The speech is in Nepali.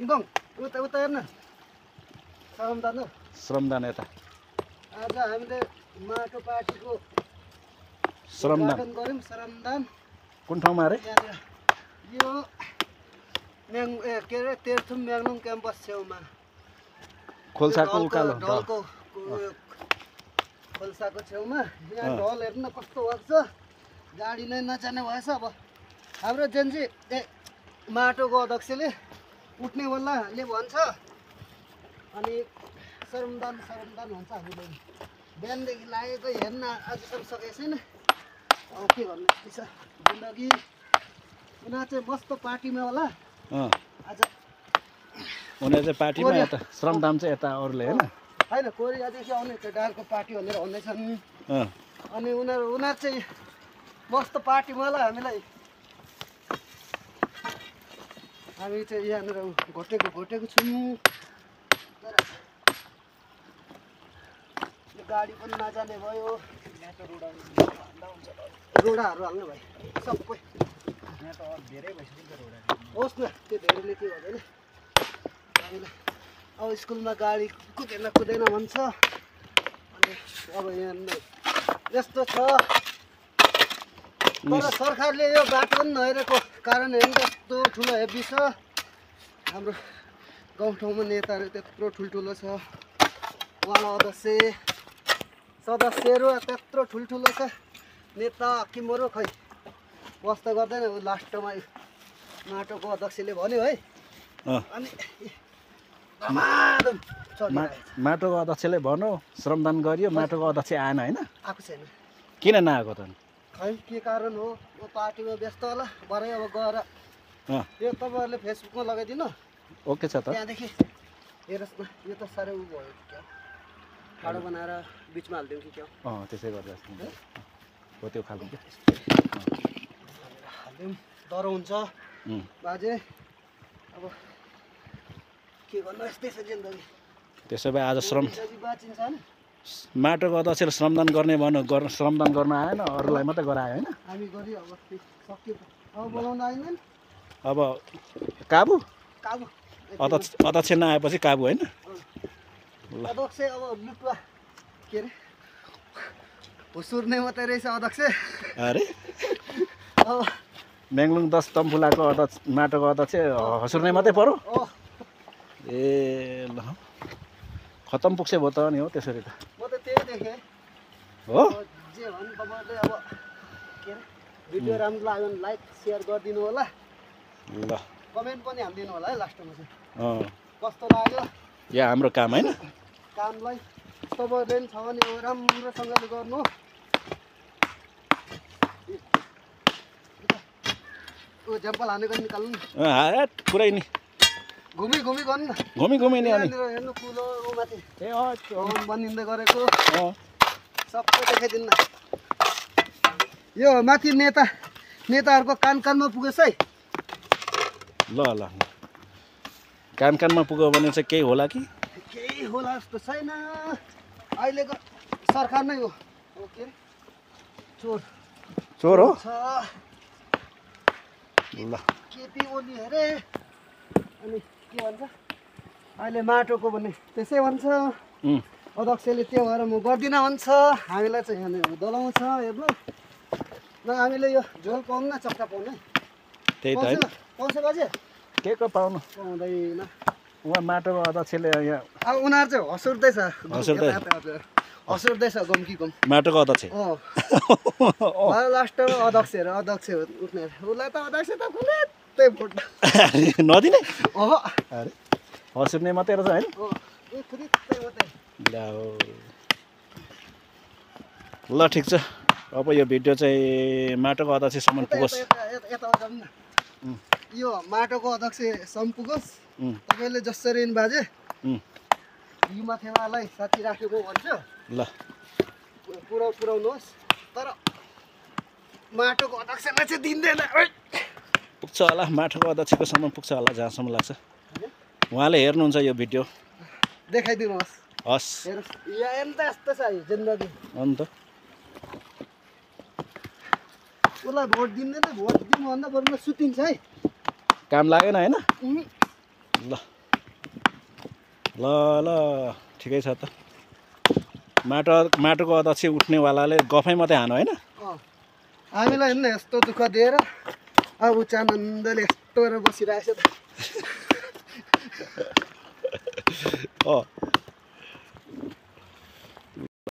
इङगङ उता उता हेर्न श्रमदान हो श्रमदान यता आज हामीले माटो पार्टीको श्रमदान उद्घाटन गऱ्यौँ श्रमदान कुन ठाउँमा अरे यहाँनिर यो के अरे तेर्थुम म्याग्लुङ क्याम्पस छेउमा खोल्साको उकालो ढलको खोल्साको छेउमा यहाँ ढल हेर्नु कस्तो भएको छ गाडी नै नजाने भएछ अब हाम्रो जेन्जी माटोको अध्यक्षले उठ्ने बेलाले भन्छ अनि श्रमदान भन्छ हामीले बिहानदेखि लागेको हेर्न आजसम्म सकेको छैन अब के भन्नु यति छ जिन्दगी उनीहरू चाहिँ मस्त पार्टीमा होला आज उनीहरू चाहिँ पार्टीमा यता श्रमदान चाहिँ यता अरूले होइन होइन कोरियादेखि आउने केटाहरूको पार्टी भनेर भन्दैछन् अनि उनीहरू चाहिँ मस्त पार्टीमा होला हामी चाहिँ यहाँनिर घोटेको छौँ तर यो गाडी पनि नजाने भयो रोडाहरू हाल्नु भयो सबै धेरै भइसक्यो रोडा होस् न त्यो धेरैले के भन्दैन हामीलाई अब स्कुलमा गाडी कुदेन भन्छ अनि अब यहाँ यस्तो छ तर सरकारले यो बाटो पनि नहेरेको कारण हेर्नु त्यस्तो ठुलो हेभी छ हाम्रो गाउँठाउँमा नेताहरू त्यत्रो ठुल्ठुलो छ वाला सदस्यहरू त्यत्रो ठुल्ठुलो छ नेता किमरो खै वास्ता गर्दैन लास्टमा माटोको अध्यक्षले भन्यो है अनि माटोको अध्यक्षले भन्यो श्रमदान गरियो माटोको अध्यक्ष आएन होइन आएको छैन किन नआएको त खै के कारण हो म पार्टीमा व्यस्त होला भरे अब गएर यो तपाईँहरूले फेसबुकमा लगाइदिनु ओके छ त त्यहाँदेखि हेरोस् न यो त साह्रै उ भयो क्या ठाडो बनाएर बिचमा हालिदिउँ कि क्या त्यसै गर्दा हो त्यो खालको हालिदिउँ डर हुन्छ बाजे अब के गर्नु यस्तै छ जिन्दगी त्यसो भए आज बाँचिन्छ होइन माटोको अध्यक्षले श्रमदान गर्ने भन्नु श्रमदान गर्न आएन अरूलाई मात्रै गरायो होइन हामी गरियो अब सक्यो अब बोलाउनु आइँदैन अब काबु काबु अध्यक्ष नआएपछि काबु होइन अध्यक्ष अब लुटुवा के अरे हुसुर्ने मात्रै रहेछ अध्यक्ष अरे अब म्याग्लुङ 10 तम्फुलाको अध्यक्ष माटोको अध्यक्ष हसुर्ने मात्रै पर्यो ए ल खतम पुग्छ भयो त नि हो त्यसरी त म त त्यही देखेँ हो जे भन् तपाईँले अब के अरे भिडियो राम्रो लाग्यो भने लाइक सेयर गरिदिनु होला ल कमेन्ट पनि हालिदिनु होला है लास्टमा चाहिँ कस्तो लाग्यो यहाँ हाम्रो काम होइन कामलाई तपाईँहरूले पनि छ भने अब राम्रोसँगले गर्नु झ्याम्पल हानेको निकाल्नु पुरै नि घुमी गर्नु न घुमी नि अनि हेर्नु कुलो माथि ए बनिँदै गरेको सबै देखाइदिनु न यो माथि नेताहरूको कानमा पुगेछ है ल कानमा पुग्यो भने चाहिँ केही होला कि केही होला जस्तो छैन अहिलेको सरकार नै हो के अरे चोर हो छ ल केपी ओली अरे अनि के भन्छ अहिले माटोको भने त्यसै भन्छ अध्यक्षले त्यो भएर म गर्दिनँ भन्छ हामीलाई चाहिँ यहाँनिर दलाउँछ हेर्नु न हामीले यो झोल पाउनु न चक्का पाउनु त्यही त होइन पाउँछ बाजे के को पाउनु पाउँदैन उहाँ माटोको अध्यक्षले यहाँ अब उनीहरू चाहिँ हँसुर्दैछ गम कि गम माटोको अध्यक्ष लास्टमा अध्यक्ष उठ्ने उसलाई त अध्यक्ष त कुनै भोट नदिने अरे हँसुर्ने मात्रै रहेछ होइन ल ठिक छ अब यो भिडियो चाहिँ माटोको अध्यक्षसम्म पुगोस् यो माटोको अध्यक्षसम्म पुगोस् तपाईँले जसरी बाजे युमा थेवालाई साथी राखेको भन्छु ल पुऱ्याउनुहोस् तर माटोको अध्यक्षलाई चाहिँ दिँदैन पुग्छ होला माटोको अध्यक्षको सम्म पुग्छ होला जहाँसम्म लाग्छ उहाँले हेर्नुहुन्छ यो भिडियो देखाइदिनुहोस् हस् हेर्नुहोस् यहाँ त यस्तो छ जिन्दगी अन्त उसलाई भोट दिँदैन भोट दिनुभन्दा बरु सुतिन्छ है काम लागेन होइन उहुँ। ल ल ल ठिकै छ त माटोको अध्यक्ष उठ्नेवालाले गफै मात्रै हान होइन हामीलाई हेर्नु न यस्तो दुःख दिएर अब उचानन्दले यस्तो गरेर बसिरहेको छ त अँ